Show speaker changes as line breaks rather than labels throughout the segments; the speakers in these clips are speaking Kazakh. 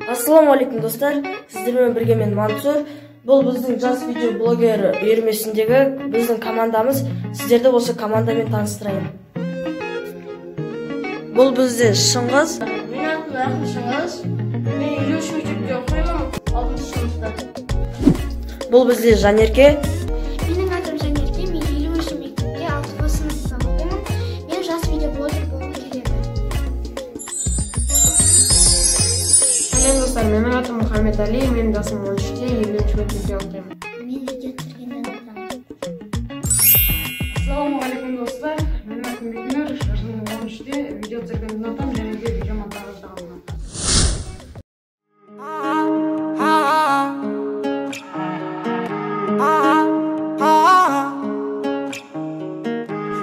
Ассалаумағалейкум, достар! Сіздермен бірге мен, Мансұр. Бұл біздің жас видеоблогер үйірмесіндегі біздің командамыз. Сіздерді осы командамен таныстырайын. Бұл бізде Шыңғыс.
Менің атым Рахым Шыңғыс. Мен 53 мектепте оқимын, алтыншы сыныпта.
Бұл бізде Жанерке.
Менің атым Жанерке, мен 53 мектепте алтыншы сыныпта оқимын. Мен жас видеоблогер болғым келеді.
Сәлем, достар! Менің атым Мұхаммед Али, менің жасым 13-те, 53 мектепте оқимын.
Мен видео түсіргенді ұнатамын.
Ассалаумағалейкум, достар! Менің атым Бекнұр, жасым 13-те, видео түсіргенді ұнатамын және де видео монтаждағанды ұнатамын.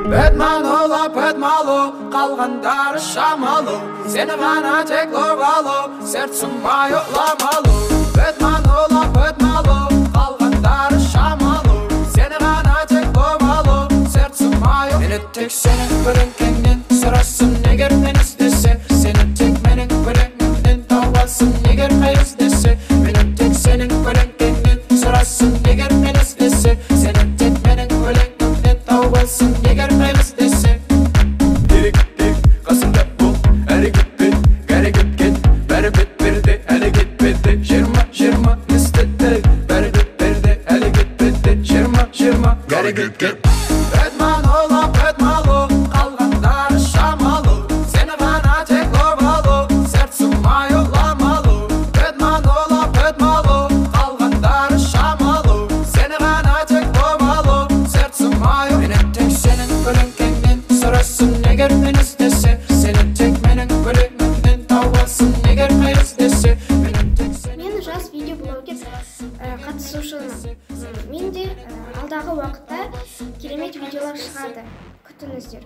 Бэтмен олап мало, қалғандары шамалы. Сені ғана тек ловало, сердце мое ломало. Бэтмен олап мало, қалғандары шамалы. Сені ғана тек ловало, сердце мое. Мені тек сенің көлеңкеңнен сұрасын, егер мені іздесе. Сені тек менің көлеңкемнен табасың, егер мені іздесе. Мені тек сенің көлеңкеңнен сұрасын, егер мені іздесе. Сені тек менің көлеңкемнен табасың, егер мені іздесе. Керек тек қасымда бол, әрі кетпе, кәрі кеткен. Бәрі бітпеді, әлі кетпеді. 20-20 не істеді? Бәрі бітпеді, әлі кетпеді. 20-20, кәрі кеткен. Бэтмен олап мало, қалғандары шамалы. Сені ғана тек ловало, сердце мое ломало. Бэтмен олап мало, қалғандары шамалы. Сені ғана тек ловало, сердце мое. Мені тек сенің көлеңкеңнен сұрасын, егер мені іздесе. Сені тек менің көлеңкемнен табасың, егер мені іздесе. Мені тек сенің
Мен жас видеоблогер қатысушымын. Менде алдағы уақытта керемет видеолар шығады. Күтіңіздер.